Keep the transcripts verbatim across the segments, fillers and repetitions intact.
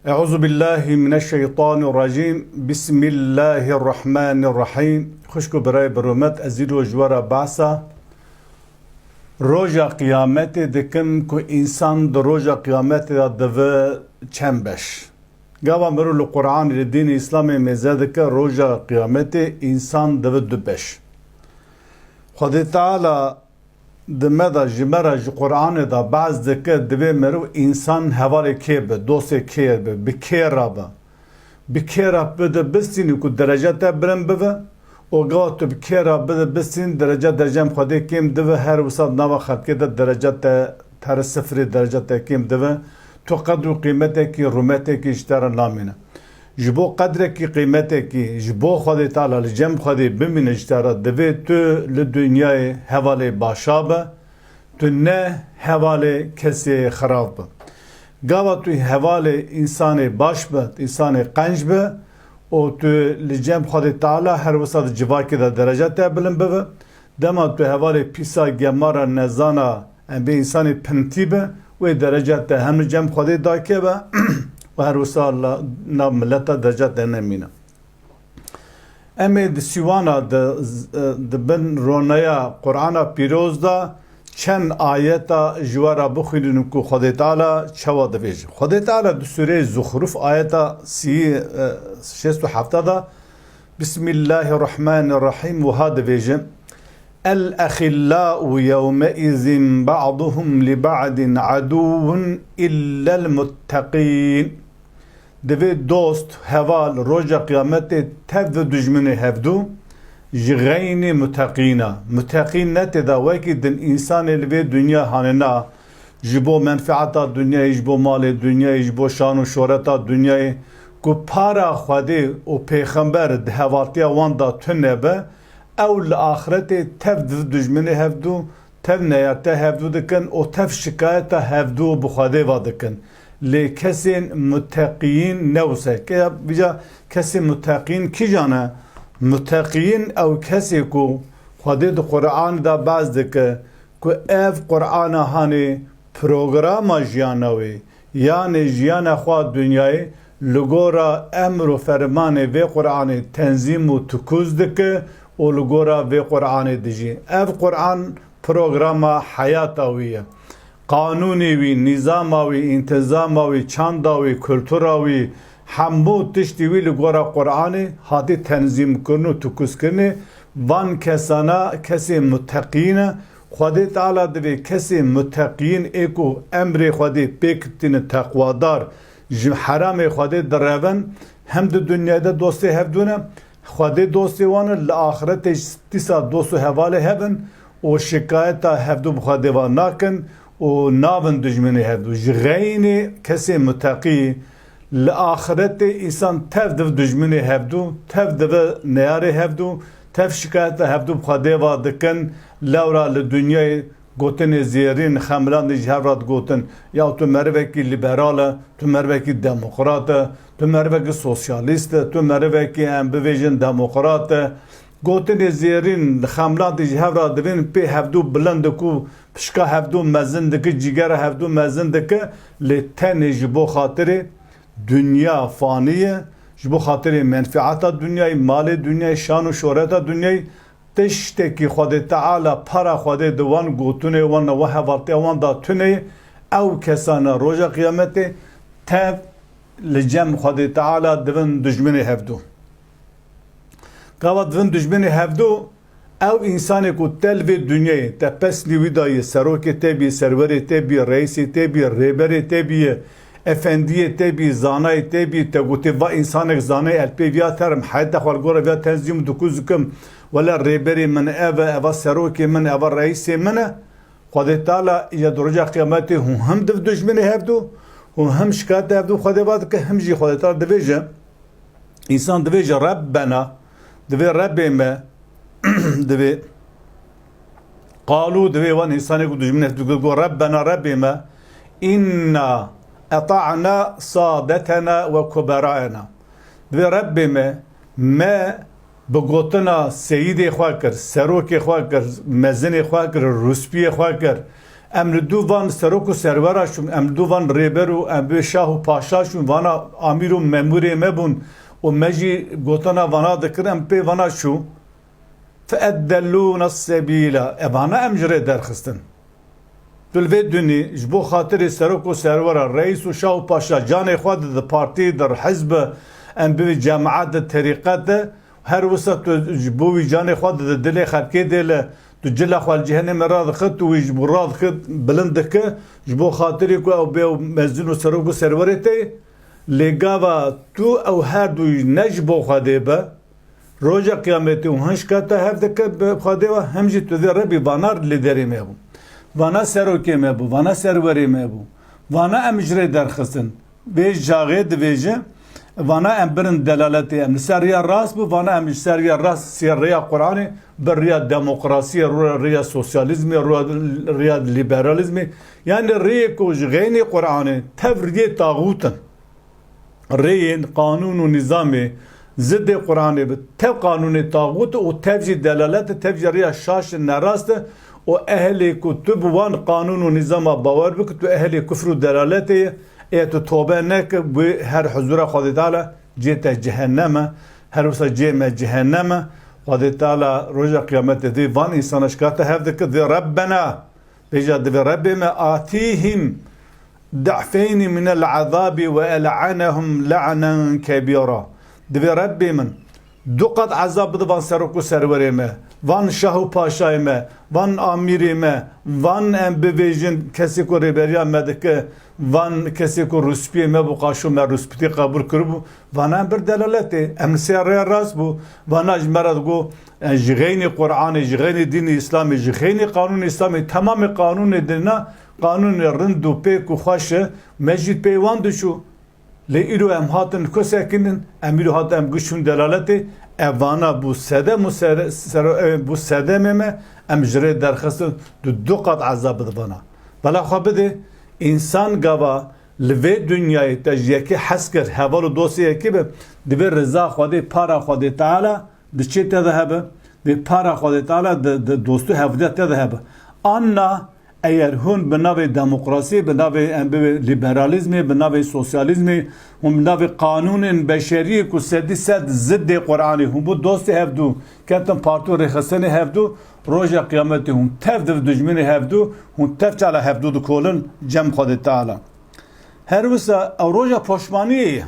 Euzu billahi mineşşeytanirracim. Bismillahirrahmanirrahim. Xwişk û birayê bi rûmet, ez îro ji we re behsa roja qiyametê dikim ku însan di roja qiyametê de divi çend beş. Gava mirov li Qur'anê, li dînê Îslamê mêze dike roja qiyametê însan divi du beş. Xwedê Teala di me de, ji me re, ji Qur'anê de behs dike, divê mirov însan hevalê kê be, dostê kê be, bi kê re be. Bi kê re bide bistînî ku derece te bilind bibe û gava tu bi kê re bide bistînî derece, derece em Xwedê kêm dibe, her wisa di nava xelkê de derece te tere sifirê, derece te kêm dibe. Tu qedr û qîmetekî, rûmetekî ji te re namîne. Ji bo qedrekî, qîmetekî, ji bo Xwedê Teala li cem Xwedê bimîne ji te re, divê tu li dinyayê hevalê başa be, tu ne hevalê kesê xirab be. Gava tu hevalê însanê baş be, însanê qenc be û tu li cem Xwedê Teala her wisa di civakê de derece te bilind bibe. Dema tu hevalê pîsa, gemara, nezana, em bê însanê pintî be, wê derece te hem li cem Xwedê dakeve û her wisa la, nav mileta derece te nemîne. Em ê di sîwana de, di bin roneya Qur'ana Pîroz de çend ayeta ji we re bixwînin ku Xwedê Teala çawa dibêje. Xwedê Teala di sûreyê Zuxruf ayeta sî, e, şêst û heft de, Bismillahirrahmanirrahim, wiha dibêje: "El-exillâ'u yewmeizin ba'duhum li ba'din aduvvun illel mutteqîn." Divê dost, heval, roja qiyametê tev di dijminê hevdû, ji xeynî muteqîna. Muteqîn ne tê de wekî din însanê li vê dinya hanina, ji bo menfeeta dinyayê, ji bo malê dinyayê, ji bo şan û şohreta dinyayê, ku para Xwedê û Pêxember di hevaltiya wan de tune be, ew li axretê tev di dijminê hevdû, tev neyarte hevdû dikin û tev şikayeta hevdû bi Xwedê ve dikin. Lê kesên muteqiyîn ne wisa. Ke-, vîca kesên muteqiyîn kîjan e? Muteqiyîn ew kesê ku Xwedê di Qur'anê de behs dike ku ev Qur'ana hanê programa jiyana wê, yanê jiyana xwe dinyayê li gora emr û fermanê vê Qur'anê tenzîm û tukuz dike û li gora vê Qur'anê dijî. Ev Qur'an programa heyata wî ye. Qanûnê wî, nîzama wî, întizama wî, çanda wî, kultura wî, hemû tiştî wî li gora Qur'anê hatî tenzîmkirin û tukuzkirinê. Van kesana kesê muteqî ne. Xwedê Teala divê kesê muteqîn ê ku emrê Xwedê pêk tîne, teqwadar, ji heramê Xwedê direvin, hem di dinyayê de dostê hevdû ne, Xwedê dostê wan e, li axretê jî dîsa dost û hevalê hev in û şikayeta hevdû bi Xwedê ve nakin û nabin dijminê hevdû. Ji xeynê kesê muteqî li axretê însan tev div dijminê hevdû, tev dive neyarê hevdû, tev şikayeta hevdû bi Xwedê ve dikin, lewra li dinyayê gotinê zêrîn, xemilandî ji hev re digotin, ya tu merivekî lîberal e, tu merivekî demokrat e, tu merivekî sosyalîst e, tu merivekî, em bivêjin, demokrat e. Gotinê zêrîn, xemilandî ji hev re divên pê hevdû bilind e ku pişka hevdû mezin dike, cîgera hevdû mezin dike, lê tenê ji bo xatirê dinya fanî ye, ji bo xatirê menfeeta dinyayê, malê dinyayê, şan û şohreta dinyayê, tiştekî Xwedê Teala, para Xwedê di wan gotinê wan de, wan hevaltiya wan de tune ye, ew kesane roja qiyametê tev li cem Xwedê Teala divin dijminê hevdû. Gava divin dijminê hevdû, ew însanê ku te li vê dinyayê, te pesnî wî daye, serokê te bîye, serwerê te bîye, reîsê te bîye, rêberê te bîye, efendiyê te bî, zanayê te bî, te gotê, va însanek zanayê, ez pê viya terim, heyeta xwe li gora viya tenzîm û dukuz dikim, wele rêberê min ev e, eva serokê min, eva reîsê min e. Xwedê Teala îja di roja qiyametê hûn him div dijminê hevdû, hûn him şikayeta hevdû Xwedê va dike, him jî Xwedê Teala divêje, însan divêje, Rebbena, divê Rebbê me, divê Qalû, divê wan însanê ku dijminê hevdû got, got, Rebbena, Rebbê me, inna eta'na sadetena ve kuberaena. Divê Rebbê me, me bi gotina seyîdê xwe kir, serokê xwe kir, mezinê xwe kir, rûspiyê xwe kir. Em li dû van serok û serwera çûn, em li dû van rêber û em bê şah û paşa çûn, vana amîr û memûrê me bûn û me jî gotina vana dikir, em pê vana çû. Fe eddellûne sebîla. Evana em ji rê derxistin. Tu li vê dunî ji bo xatirê serok û serwera, reîs û şah û paşa canê xwe dide, partî dir, hizb, em bivî cemaet de, terîqet de, her wisa tu ji bo wî canê xwe dide, dilê xelkê dêle, tu cila xwe li cehennemê radixit û wî ji bo radixit bilind dike, ji bo xatirê ku ew bê ew mezin û serok û serwerê te ye. Lê gava tu ew her du ne ji bo Xwedê be, Roja Qiyametê û hin şikayeta hev dike bi Xwedê ve, hem jî tu dê Rebî vana lîderê me bû. Vana serokê me bû, vana serwerê me bû. Vana em ji rê derxistin. Vê çaxê divêje, vana em birin delaletê, em li ser riya rast bû, vana em ji ser riya rast, ser riya Qur'anê, bi riya demokrasiyê, ru-, riya sosyalîzmê, ru-, riya lîberalîzmê. Yanî riyê ku ji xeynî Qur'anê tev riyê taxût in. Rêyên qanûn û nîzamê zidê Qur'anê bi tev qanûnê taxût û tev jî delalet e, tev jî riya şaş e, nerast e û ehlê ku tu bi wan qanûn û nîzama bawer bikî, tu ehlê kufr û delaletê ye, ê tu tobe neke, wê her huzura Xwedê Teala cê te cehennem e, her wisa cê me cehennem e. Xwedê Teala roja Qiyametê dê van însana şikayeta hev dike, dê Rebbena, Vêca divê Rebbê me, "Atîhim di'feynî minel azabi ve el'anehum le'nen kebîra." Divê Rebbê min du qat ezab bide van serok û serwerê me, van şah û paşayê me, van amîrê me, van em bivêjin kesê ku rêberiya me dike, van kesê ku rûspiyê me bû, qaşo me rûspitî qebûl kiribû, vana em bir delaletê, em li ser rêya rast bû, vana ji me re digot, e, ji xeynî Qur'anê, ji xeynî dînê Îslamê, ji xeynî qanûnê Îslamê, temamê qanûnê dina, qanûnê rind û pêk û xweş e, me jî pê wan diçû. Lê îro em hatin li ku sekinin, em îro hatin em giş çûn delaletê, ev vana bû sedem û ser-, sero-, e, bû sedemê me, em ji rê derxistin, du, du qat ezab bide vana. Bela xwe bidê, însan gava li vê dinyayê te ji yekê hez kir, heval û dostê yekê be, divê riza Xwedê, para Xwedê Teala, di çê te de hebe, vê para Xwedê Teala di, di dostû hevdiya te de hebe. Anna eger hûn bi navê demokrasiyê, bi navê em bibê liberalîzmê, bi navê sosyalîzmê, hûn bi navê qanûnên beşeriyê ku sedî sed ziddê Qur'anê, hûn bû dostê hevdû, ketin partî û rêxistinê hevdû, roja qiyametê hûn tev div dijminê hevdû, hûn tev çala hevdû dikolin cem Xwedê Teala. Her wisa ew roja poşmaniyê ye.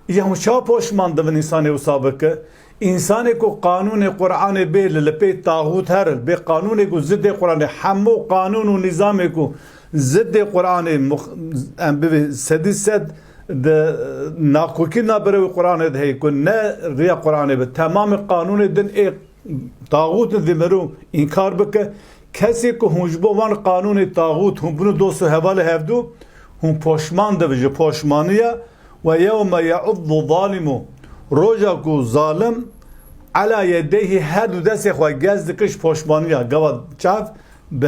Îja hûn çawa poşman dibin însanê wisa bike? Însanê ku qanûnê Qur'anê bê li, li pê taxût herin, bê qanûnê ku zidê Qur'anê, hemû qanûn û nîzamê ku zidê Qur'anê mux-, em bibê sedî sed di nakokî naberewê Qur'anê de heye ku ne riya Qur'anê bi, temamê qanûnê din ê taxût in vê mero înkar bike. Kesê ku hûn ji bo van qanûnê taxût hûn bûne dost û hevalê hevdû, hûn poşman dibin ji poşmaniya. Ve yewme ye'uddu zalimu, roja ku zalim ela yedeyhi, her du destê xwe gez dike ji poşmaniya. Gava çav bi,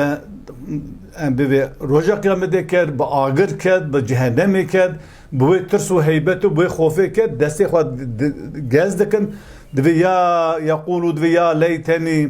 em bivê roja qiyametê ket, bi agir ket, bi cehennemê ket, bi wê tirs û heybet û bi wê xofê ket, destê xwe di, di, gez dikin. Divê ya yeqûlû, divê ya leytenî,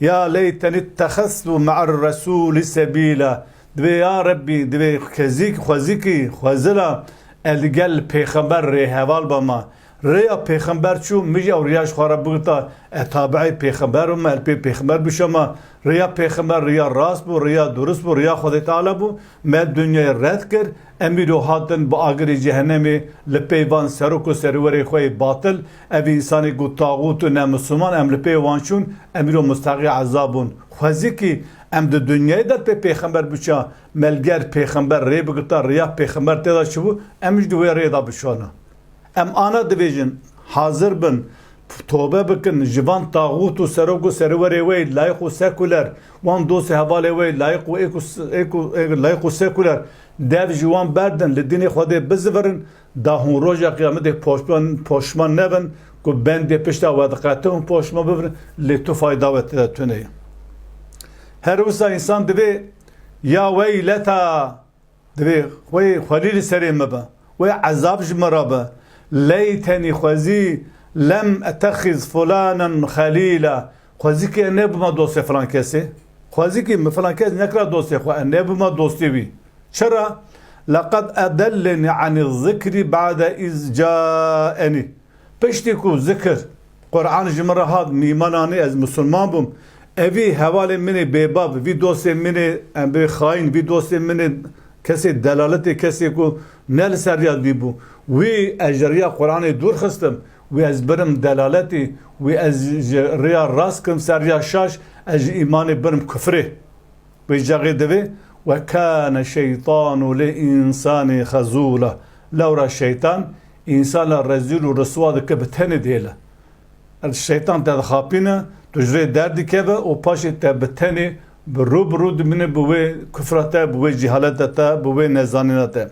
ya leytenî ittexeztu me'er resûlî sebîla. Divê ya Rebbî, divê kezîk, xwezîkî, xwezila, ez li gel pêxember rêheval bama. Rêya pêxember çû, min jî ew riya ji xwe re bigirta, e, tabi'ê pêxember bim, ez li pê pêxember bişama. Rêya pêxember riya rast bû, riya durist bû, riya Xwedê Teala bû. Me dinyayê red kir, em îro hatin bi agirê cehennemê li pey van serok û serwerê xwe yê batil, ev însanê ku taxût û nemisliman, em li pê wan çûn, em îro mustehqê ezab bûn. Xwezîkî em di dinyayê de pê pêxember biça, me li gel pêxember rê bigirta, riya pêxember tê de çi bû, em jî di wê rê de biçana. Em ana dibêjin, hazir bin, tobe bikin, ji van taxût û serok û serwerê wê layiq û sekuler, wan dost û hevalê wê layiq û êk û s-, êk û, êk, layiq û sekuler, dev ji wan berdin, li dînê Xwedê bizivirin, da hûn roja qiyametê poşman, poşman nebin, ku bendê pişta we diqete hûn poşman bibin, lê tu fayda we tê de tune ye. Her wisa însan divê, ya weyleta, Divê xweyê xwelî li serê min be. Wê ezab ji min re be. Leytenî xwezî lem etexiz fulanen xelîla. Xwezî ke nebûma dostê filan kesê. Xwezîkî min filan kes nekira dostê xwe, ez nebûma dostê wî. Çira? Leqed edelleni anî zikri ba'de iz caeni. Piştî ku zikir, Quran ji min re hat, min îman anî, ez misilman bûm. Evî hevalê min ê bêbab, vî dostê min ê, em bê xayîn, vî dostê min ê kesê delaletê, kesê ku ne li ser riya dî bû. Wî ez ji riya Quranê dûr xistim. Wî ez birim delaletî, wî ez ji riya rast kim ser riya şaş, ez ji îmanê birim kufrê. Wê caxê divê, "Ve kâne şeytanu li insani xezûla." Lewra şeytan însana rezîl û riswa dike bi tenê dihêle. Ev şeytan te dixapîne, tu ji rê derdikeve û paşê te bi tenê bi rû bi rû dimîne bi wê kufra te, bi wê cîhaleta te, bi wê nezanîna te.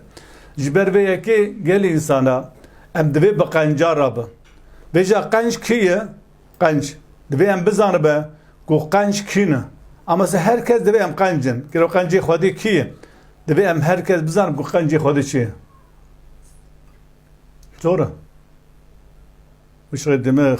Ji ber vê yekê gelê însana em divê bi qenca rabin. Vêca qenc kî ye? Qenc. Divê em bizanibe ku qenc kî ne. Ama se her kes divê em qenc in. Gelo qencê Xwedê kî ye? Divê em her kes bizanib ku qencê Xwedê çi ye. Zor e. Wişxê dime